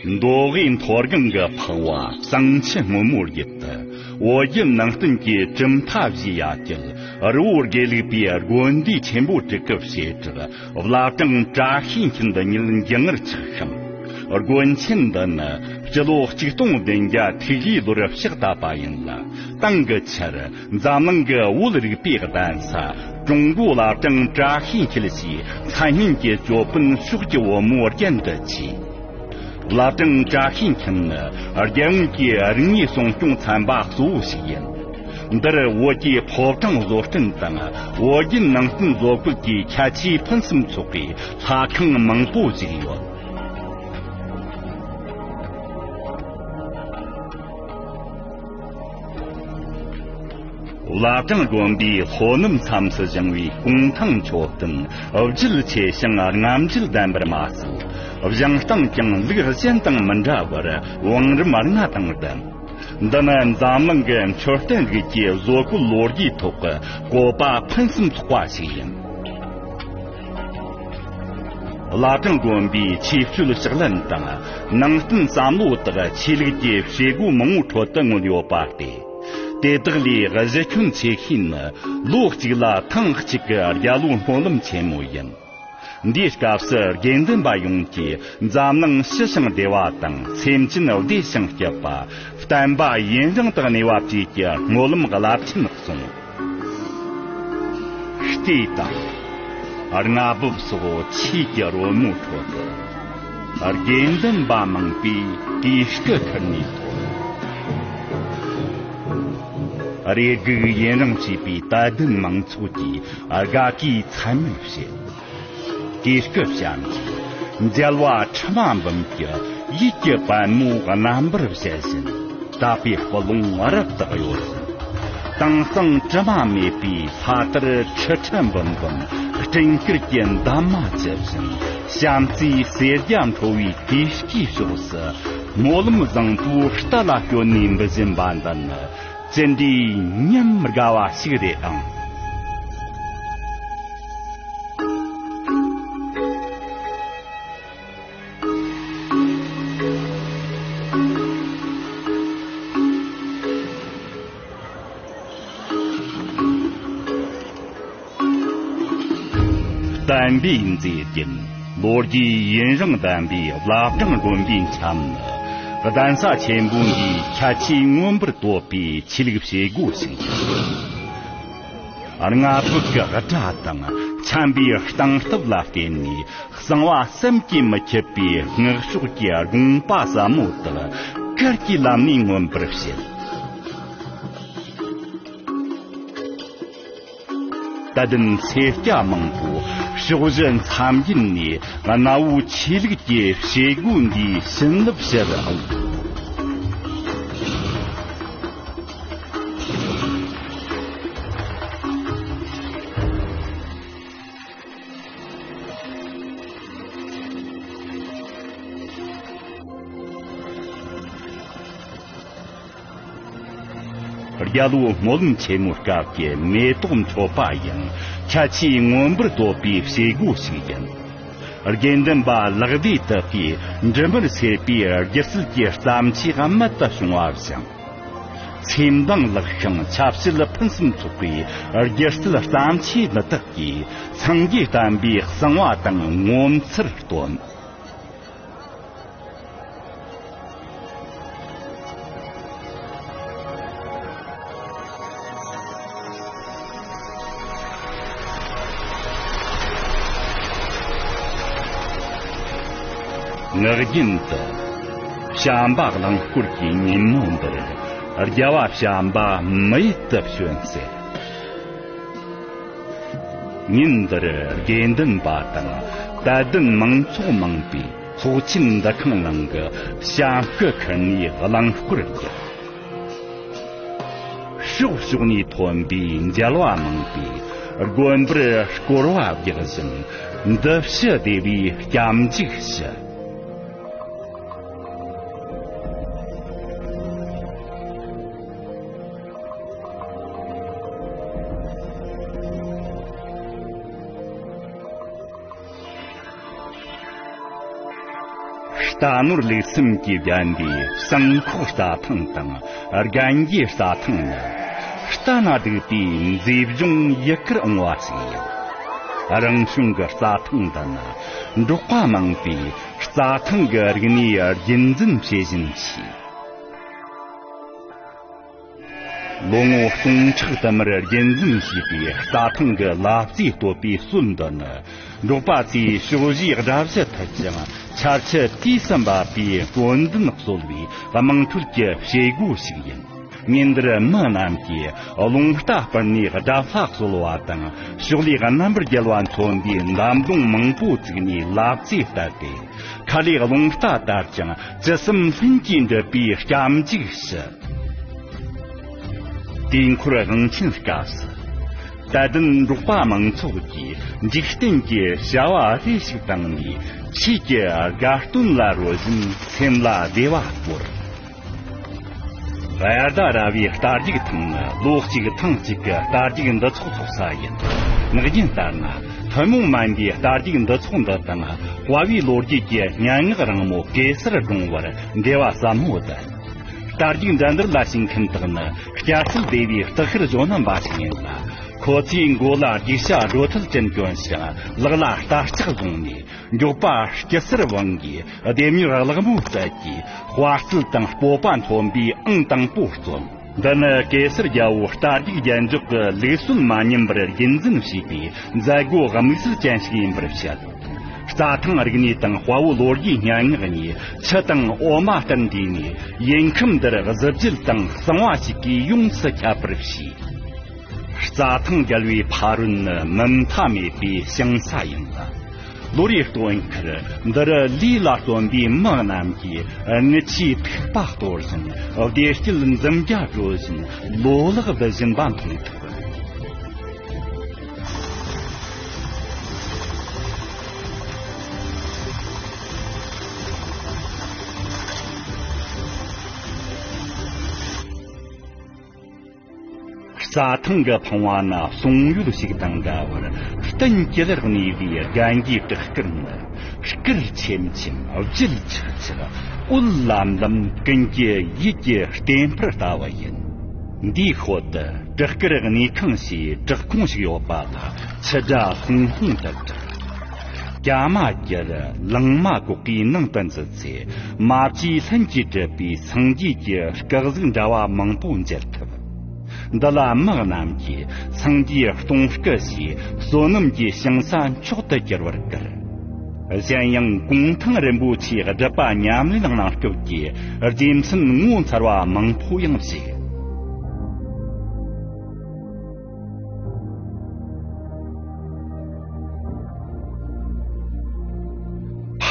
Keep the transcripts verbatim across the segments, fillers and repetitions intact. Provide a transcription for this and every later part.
མདོ་དབུས་མཐོ་སྒང་གི་ཕག་པ་བསང་ཆུ་སྔོན་མོའི་རྒྱུད་དུ། བོད་བརྒྱུད་ནང་བསྟན་གྱི་གྲུབ་མཐའ་བཞིའི་ཡ་གྱལ་རི་བོ་དགེ་ལུགས་པའི་དགོན་སྡེའི་ཆེན་པོ་དྲུག་གི་བྱེ་བྲག་བླ་བྲང་བཀྲ་ཤིས་འཁྱིལ་འདི་ཉིད་འགྱུར་ངར་ཆགས་ཤིང་། དགོན་ཆེན་འདི་ནི་སྤྱི་ལོ་ཆིག་སྟོང་བདུན་བརྒྱ་ཐིག་བཞིའི་ལོར་ཕྱག་བཏབ་པ་ཡིན་ལ། དེང་གི་ཆར་འཛམ་གླིང་གི་བོད་རིག་པའི་གདན་ས་ཀྲུང་གོའི་བླ་བྲང་བཀྲ་ཤིས་འཁྱིལ་ཞེས་མཚན་སྙན་གྱི་ཅོད་པན་ཕྱོགས་ཀྱི་བུ་མོ་རྒྱན་དུ་ཆེ། བླ་བྲང་བཀྲ་ཤིས་འཁྱིལ་ནི་རྒྱལ་ཡོངས་ཀྱི་རིག་གནས་སྲུང་སྐྱོང་ཚན་པ་གཙོ་བོ་ཞིག་ཡིན། འདིར་བོད་ཀྱི་ཕོ་བྲང་བཟོ་སྐྲུན་དང་བོད་བརྒྱུད་ནང་བསྟན་བཟོ་བཀོད་ཀྱི་ཁྱད་ཆོས་ཕུན་སུམ་ཚོགས་པའི་ལྷ་ཁང་མང་པོ་ཞིག་ཡོད། བླ་བྲང་དགོན་པའི་ལྷོ་ནུབ་མཚམས་སུ་བཞེངས་པའི་གུང་ཐང་མཆོད་རྟེན་བརྗིད་ཆེ་ཞིང་རྔམ་བརྗིད་ལྡན་པར་མ་ཟད། བཞེངས་སྟངས་ཀྱང་ལུགས་གཞན་དང་མི་འདྲ་བར་བང་རིམ་ལྔ་དང་ལྡན། འདི་ནི་འཛམ་གླིང་གི་མཆོད་རྟེན་རིགས་ཀྱི་བཟོ་བཀོད་ལོ་རྒྱུས་ཐོག་གི་བཀོད་པ་ཕུན་སུམ་ཚོགས་པ་ཞིག་ཡིན། བླ་བྲང་དགོན་པའི་ཆོས་སྤྱོད་ཕྱག་ལེན་དང་ནང་བསྟན་བསམ་བློ་དག་ཆོས་ལུགས་ཀྱི་བྱེད་སྒོ་མང་པོའི་ཁྲོད་དུ་མངོན་ཡོད་པ་སྟེ། དེ་དག་ལས་གཞི་ཁྱོན་ཆེ་ཤོས་ནི་ལོ་གཅིག་ལ་ཐེངས་གཅིག་གི་རྒྱལ་བའི་སྨོན་ལམ་ཆེན་མོ་ཡིན། འདིའི་སྐབས་སུ་དགེ་འདུན་པ་ཡོངས་ཀྱིས་འཛམ་གླིང་ཞི་ཞིང་བདེ་བ་དང་སེམས་ཅན་བདེ་ཞིང་སྐྱིད་པ། བསྟན་པ་ཡུན་རིང་དུ་གནས་པ་བཅས་ཀྱི་སྨོན་ལམ་རླབས་ཆེན་གསུངས། ལྟོས་དང་། རྔ་བབས་སོགས་ཆོས་ཀྱི་རོལ་མོའི་ཁྲོད་དུ། དགེ་འདུན་པ་མང་པོས་གོས་སྐུ་ཁུར་ནས་ཐོན། རེ་སྒུག་ཡུན་རིང་བྱས་པའི་དད་ལྡན་མང་ཚོགས་ཀྱིས་དགའ་སྐྱིད་ཚད་མེད་བྱེད། གོས་སྐུ་བཤམས་ཀྱིས་མཇལ་བ་ཁྲི་མ་འབུམ་གྱི་ཡིད་ཀྱི་པད་མོ་རྣམ་པར་བཞད་བཞིན། དད་པའི་སྤུ་ལོང་རབ་ཏུ་གཡོ་ཞིང་། དེང་སང་དྲི་མ་མེད་པའི་ལྷ་དར་ཁྲི་ཁྲི་འབུམ་འབུམ་སྤྲིན་དཀར་གྱི་འདབ་མ་བཅུ་བཞིན། བྱམས་བརྩེའི་སེར་སྐྱ་འཕྲོ་བའི་དུས་སྐྱེས་ཕྱོགས་སུ། སྨོན་ལམ་བཟང་པོའི་རྟ་ལ་བསྐྱོན་ནས་འབུད་བཞིན་པ་འདི་ནི་ཅི་འདྲའི་ཉམས་དགའ་བ་ཞིག་རེད་ཨང་། བསྟན་པའི་མཛེས་རྒྱན། ལོ་རྒྱུས་ཡུན་རིང་ལྡན་པའི་བླ་བྲང་དགོན་པའི་འཁྱམས་ནི། གདན་ས་ཆེན་པོ་འདིའི་ཁྱད་ཆོས་མངོན་པར་བསྟོད་པའི་ཆོས་ལུགས་བྱེད་སྒོ་ཞིག་ཡིན། རྔ་བབས་ཀྱི་སྒྲ་དང་འཁྱམས་པའི་སྟེང་སྟབས་ལ་བརྟེན་ནས། གསང་བ་བསམ་གྱིས་མི་ཁྱབ་པའི་སྔགས་ཤོག་གི་དགོངས་པ་ཟབ་མོ་དག་གར་གྱི་ལམ་ནས་མངོན་པར་བྱེད། དད་ལྡན་སེར་སྐྱ་མང་པོ་ཕྱོགས་བཞི་མཚམས་བརྒྱད་ནས་གནའ་བོའི་ཆོས་ལུགས་ཀྱི་བྱེད་སྒོ་འདིའི་བྱིན་རླབས་ཕྱིར་འོང་། རྒྱལ་བའི་སྨོན་ལམ་ཆེན་མོའི་སྐབས་ཀྱི་མེ་ཏོག་མཆོད་པ་ཡང་ཁྱད་ཆོས་མངོན་པར་བསྟོད་པའི་བྱེད་སྒོ་ཞིག་ཡིན། དགེ་འདུན་པ་ལེགས་སྡེ་དག་གིས་འབྲུ་མར་སེར་པོའི་སྒྱུ་རྩལ་གྱི་བརྩམས་ཆོས་རྨད་དུ་བྱུང་བ་བཞེངས། ཚེ་མདངས་ལེགས་ཤིང་ཆབ་སྲིད་ཕུན་སུམ་ཚོགས་པའི་སྒྱུ་རྩལ་བརྩམས་ཆོས་འདི་དག་གིས་སངས་རྒྱས་བསྟན་པའི་གསང་བ་དང་ངོ་མཚར་སྟོན། ངག་རྒྱུན་དུ། བྱམས་པ་གླིང་སྐོར་གྱི་ཉིན་མོ་འདིར། རྒྱལ་བ་བྱམས་པ་མི་ཡུལ་དུ་བྱོན་ཟེར། ཉིན་འདིར་དགེ་འདུན་པ་དང་དད་ལྡན་མང་ཚོགས་མང་པོས་ཚོགས་ཆེན་འདུ་ཁང་ནང་གི་བྱམས་སྐུ་ཁུར་ནས་གླིང་སྐོར་རྒྱག། ཕྱོགས་ཕྱོགས་ནས་ཐོན་པའི་མཇལ་བ་མང་པོས་དགོན་པར་སྐོར་བ་རྒྱག་བཞིན་འདི་ཕྱི་བདེ་བའི་སྐྱབས་འཇུག་ཞུ། རྟ་ནོར་ལུག་གསུམ་གྱིས་བརྒྱན་པའི་བསང་ཁོག་རྩྭ་ཐང་དང་རྒན་གྱི་རྩྭ་ཐང་ནི། ལྟ་ན་སྡུག་པའི་མཛེས་ལྗོངས་ཡུལ་གར་འོང་བ་ཞིག་ཡིན། རང་བྱུང་གི་རྩྭ་ཐང་འདི་ནི་འབྲོག་པ་མང་པོས་རྩྭ་ཐང་གི་རིག་གནས་རྒྱུན་འཛིན་བྱེད་བཞིན་མཆིས། ལོ་ངོ་སྟོང་ཕྲག་དུ་མར་རྒྱུན་འཛིན་བྱས་པའི་རྩྭ་ཐང་གི་ལ་རྩེ་བསྟོད་པའི་སྲོལ་འདི་ནི། འབྲོག་པ་ཚོས་ཕྱོགས་བཞིའི་དགྲ་བཞི་ཐུལ་ཞིང་ཆར་ཆུ་དུས་སུ་འབབ་པའི་སྲོལ་འཛིན་གསོལ་བའི་དམངས་ཁྲོད་ཀྱི་བྱེད་སྒོ་ཞིག་ཡིན། ཉིན་དེར་མི་རྣམས་ཀྱིས་རླུང་རྟ་སྤུར་ནས་དགྲ་ལྷ་གསོལ་བ་དང་། ཕྱོགས་ལས་རྣམ་པར་རྒྱལ་བ་མཚོན་པའི་འདམ་སྡོང་མང་པོ་བཙུགས་ནས་ལ་རྩེ་བསྟོད་དེ། ཁ་ལས་རླུང་རྟ་དར་ཞིང་ཅི་བསམ་ལྷུན་གྱིས་འགྲུབ་པའི་སྐྱབས་འཇུག་ཞུ། དུས་འཁོར་དབང་ཆེན་སྐབས་སུ། དད་ལྡན་འབྲོག་པ་མང་ཚོགས་ཀྱིས་འཇིག་རྟེན་གྱི་བྱ་བ་རེ་ཞིག་བཏང་ནས་ཆོས་ཀྱི་དགའ་སྟོན་ལ་རོལ་བཞིན་སེམས་ལ་བདེ་བ་སྐོར། དབྱར་ཟླ་ར་བའི་རྟ་རྒྱུག་ཐེངས་ནི་ལོ་གཅིག་ཐེངས་གཅིག་གི་རྟ་རྒྱུག་འདུ་ཚོགས་ཚོགས་ས་ཡིན། ངག་རྒྱུན་ལྟར་ན། ཐུན་མོང་མ་ཡིན་པའི་རྟ་རྒྱུག་འདུ་ཚོགས་འདི་དང་དཔའ་བོའི་ལོ་རྒྱུས་ཀྱི་སྙན་ངག་རིང་མོ་གེ་སར་སྒྲུང་བར་འབྲེལ་བ་ཟབ་མོ་ལྡན། རྟ་རྒྱུག་འགྲན་བསྡུར་ལ་ཞུགས་མཁན་དག་ནི་སྐྱ་སེར་སྡེ་བའི་སྟག་ཤར་ཇོ་ནང་པ་ཞིག་ཡིན་ལ། ཁོ་ཚོས་མགོ་ལ་རྒྱུག་ཤ་སྒྲོ་ཐལ་ཅན་གྱོན་ཞིང་ལག་ལ་རྟ་ལྕག་བཟུང་ནས། མགྱོགས་པ་སྐྱི་སེར་བང་གིས་ལྡེམ་མྱུར་གླག་མོ་རྩལ་གྱིས་དཔའ་རྩལ་དང་སྤོབས་པ་མཚོན་པའི་ཨང་དང་པོ་རྩོམ། འདི་ནི་གེ་སར་རྒྱལ་པོའི་རྟ་རྒྱུག་རྒྱལ་འཇོག་གི་ལུགས་སྲོལ་མ་ཉམས་པར་རྒྱུན་འཛིན་བྱས་པའི་མཛད་སྒོ་དམིགས་བསལ་ཅན་ཞིག་ཡིན་པར་བཤད། རྩྭ་ཐང་རིག་གནས་དང་དཔའ་བོའི་ལོ་རྒྱུས་སྙན་ངག་གཉིས་ཆུ་དང་འོ་མ་ལྟར་འདྲེས་ནས། ཡུལ་ཁམས་འདིར་གཟི་བརྗིད་དང་གསང་བ་ཞིག་གིས་ཡོངས་སུ་ཁྱབ་པར་བྱས། རྩྭ་ཐང་རྒྱལ་བའི་ཕ་རོལ་ནི་མུ་མཐའ་མེད་པའི་ཞིང་ས་ཡིན་ལ། ལོ་རེའི་སྟོན་ཁར་འདི་རུ་ལུས་ལ་བརྩོན་པའི་མི་རྣམས་ཀྱིས་རྔུལ་ཆུའི་ཐིགས་པ་གཏོར་བཞིན། བདེ་སྐྱིད་འཛུམ་རྒྱ་སྒྲོལ་བཞིན་ལོ་ལེགས་འབུལ་བཞིན་པ་མཐོང་ཐུབ། རྩྭ་ཐང་གི་ཕང་བ་ན་གསུང་ཡུལ་ཞིག་དང་འདྲ་བར། གཏིང་སྐྱི་ལེར་གནས་པའི་རྒན་གྱི་བྲག་དཀར་ནི། དཀར་ཆེམ་ཆེམ་བརྗིད་ཆགས་ཆགས། འོད་ལམ་ལམ་ཀུན་གྱི་ཡིད་ཀྱི་བརྟན་ཕུར་ལྟ་བུ་ཡིན། འདིའི་ཤོད་དུ་བྲག་དཀར་གནས་ཁང་ཞེས་བྲག་ཁུང་ཞིག་ཡོད་པ་ལ། ཆུ་སྒྲ་ཧོང་ཧོང་དུ་གྲགས། གྱ་མ་གྱུར་ལང་མ་གོག་གིས་ནང་དུ་འཛུལ་ཚེ། མ་བཅོས་ལྷུན་གྱིས་གྲུབ་པའི་སངས་རྒྱས་ཀྱི་སྐུ་གཟུགས་འདྲ་བ་མང་པོ་མཇལ་ཐུབ། འདི་ལ་མི་རྣམས་ཀྱིས་སངས་རྒྱས་སྟོང་སྐུ་ཞེས་བསོད་ནམས་ཀྱི་ཞིང་ས་མཆོག་ཏུ་གྱུར་པར་བཀུར། གཞན་ཡང་གུང་ཐང་རིན་པོ་ཆེའི་སྒྲུབ་པ་ཉམས་ལེན་གནང་སྐབས་ཀྱི་རྗེ་བཙུན་ངོ་མཚར་བ་མང་པོ་ཡང་བཞུགས།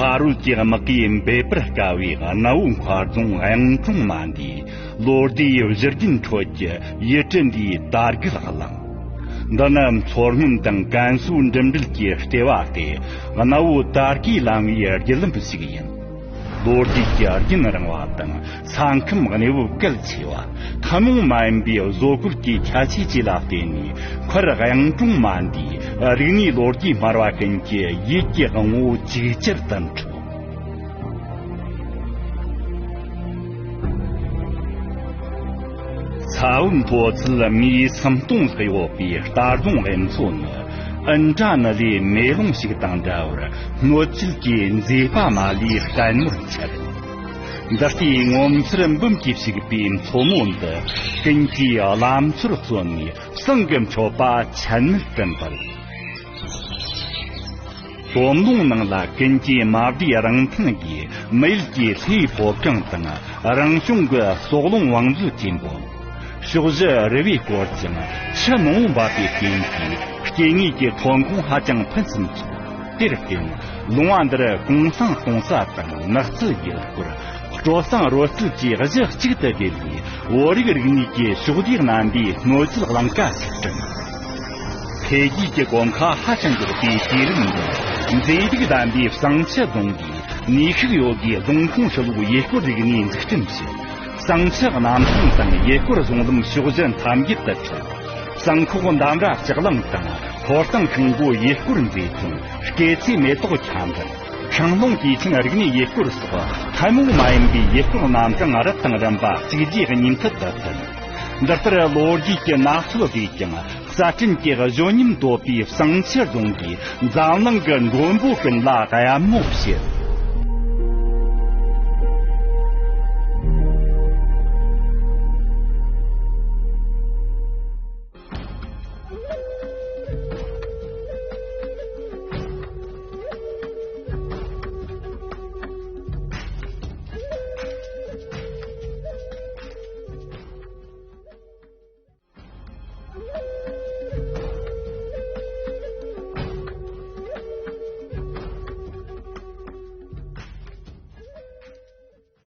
ཕ་རོལ་གྱི་དམག་གིས་འབེབས་པར་དཀའ་བའི་གནའ་བོའི་མཁར་རྫོང་གཡུང་དྲུང་མ་འདིའི་ལོ་ཟླའི་བཞུར་རྒྱུན་ཁྲོད་ཀྱི་ཡུལ་གྲུ་འདིའི་དར་རྒུད་གླིང་། འདི་ནི་མཚོ་སྔོན་དང་ཀན་སུའུ་འགྲིམ་འགྲུལ་གྱི་ལྟེ་བ་སྟེ། གནའ་བོའི་དར་གོས་ལམ་བུའི་བརྒྱུད་ལམ་ཞིག་ཡིན། ལོ་རྒྱུས་ཀྱི་རྒྱུན་རིང་བ་དང་ས་ཁམས་གནས་བབ་གལ་ཆེ་བ། ཐུན་མོང་མ་ཡིན་པའི་བཟོ་བཀོད་ཀྱི་ཁྱད་ཆོས་བཅས་ལ་བརྟེན་ནས། མཁར་གཡུང་དྲུང་མ་འདིའི་རིག་གནས་ལོ་རྒྱུས་སྨྲ་བ་ཀུན་གྱི་ཡིད་ཀྱི་ངོ་བོ་ཅིག་ཅར་དུ་འཕྲོག། ས་བོན་མཐོ་ཚད་མིའི་སུམ་སྟོང་ལྷག་ཡོད་པའི་རྟ་རྫོང་དབེན་མཚོ་ནི། ཨིན་དྲ་ནི་ལའི་མེ་ལོང་ཞིག་དང་འདྲ་བར། སྣོད་བཅུད་ཀྱི་མཛེས་པ་མ་ལུས་བརྟན་མོར་འཆར། འདི་ལྟའི་ངོ་མཚར་འབུམ་གྱིས་ཕྱུག་པའི་མཚོ་མོ་འདི། ཀུན་གྱིས་བླ་མཚོར་བརྩོན་ནས་བསང་གི་མཆོད་པ་ཆད་མེད་དུ་འབུལ། དོམ་ལུང་ནང་ལ་ཀུན་གྱིས་མ་བསྡུས་རང་ཐང་གིས་མི་ཡུལ་གྱི་ལྷའི་ཕོ་བྲང་དང་རང་བྱུང་གི་སྲོག་རླུང་བང་མཛོད་ཅེས་འབོད། ཕྱོགས་བཞི་རི་བས་བསྐོར་ཅིང་ཆུ་མང་བོ་འབབ་པའི་རྐྱེན་གྱིས་སྐྱེ་དངོས་ཀྱི་ཐོན་ཁུངས་ཧ་ཅང་ཕུན་སུམ་ཚོགས། དེར་བརྟེན་ལུང་བ་འདིར་གུང་སེང་གཏོང་ས་དང་ནགས་ཚལ་ཡུལ་སྐོར། སྤྲོ་གསེང་རོལ་རྩེད་བཅས་གཞི་གཅིག་ཏུ་སྦྲེལ་བའི་བོད་རིགས་རིག་གནས་ཀྱི་ཕྱོགས་བསྡུས་རྣམ་པའི་སྣོད་བཅུད་གླིང་ག་ཞིག་བསྐྲུན། འཕེལ་རྒྱས་ཀྱི་གོམ་ཁ་ཧ་ཅང་མགྱོགས་པའི་དུས་རིམ་འདིར། མཛེས་སྡུག་ལྡན་པའི་བསང་ཆུ་རྫོང་གིས་ནུས་ཤུགས་ཡོད་རྒུས་རྫོང་ཁོངས་ཧྲིལ་བོའི་ཡུལ་སྐོར་རིག་གནས་འཛུགས་སྐྲུན་བྱས། བསང་ཆུ་གནམ་ཐང་དང་ཡུལ་སྐོར་གཞུང་ལམ་ཕྱོགས་བཞི་མཐའ་འཁྱོལ་དུ་ཁྲིད། བསང་ཁོག་འདམ་ར་ལྕགས་གླིང་དང་ཧོར་ཐང་ཤིང་སྒོ་ཡུལ་སྐོར་མཛེས་ལྗོངས། སྐེ་ཚེ་མེ་ཏོག་འཁྱམ་པར། ཤིང་སློང་དུས་ཆེན་རིག་གནས་ཡུལ་སྐོར་སོགས་ཐུན་མོང་མ་ཡིན་པའི་ཡུལ་སྐོར་རྣམ་གྲངས་རབ་དང་རིམ་པ་གཅིག་རྗེས་གཉིས་མཐུད་དུ་ཐོན། འདི་ལྟར་ལོ་རྒྱུས་ཀྱི་གནའ་ཚོད་བཟོས་ཀྱང་གསར་སྐྲུན་གྱི་གཞོན་ཉམས་དོད་པའི་བསང་ཆུ་རྫོང་གིས་འཛམ་གླིང་གི་མགྲོན་པོ་ཀུན་ལ་ཡ་མོ་བྱེད།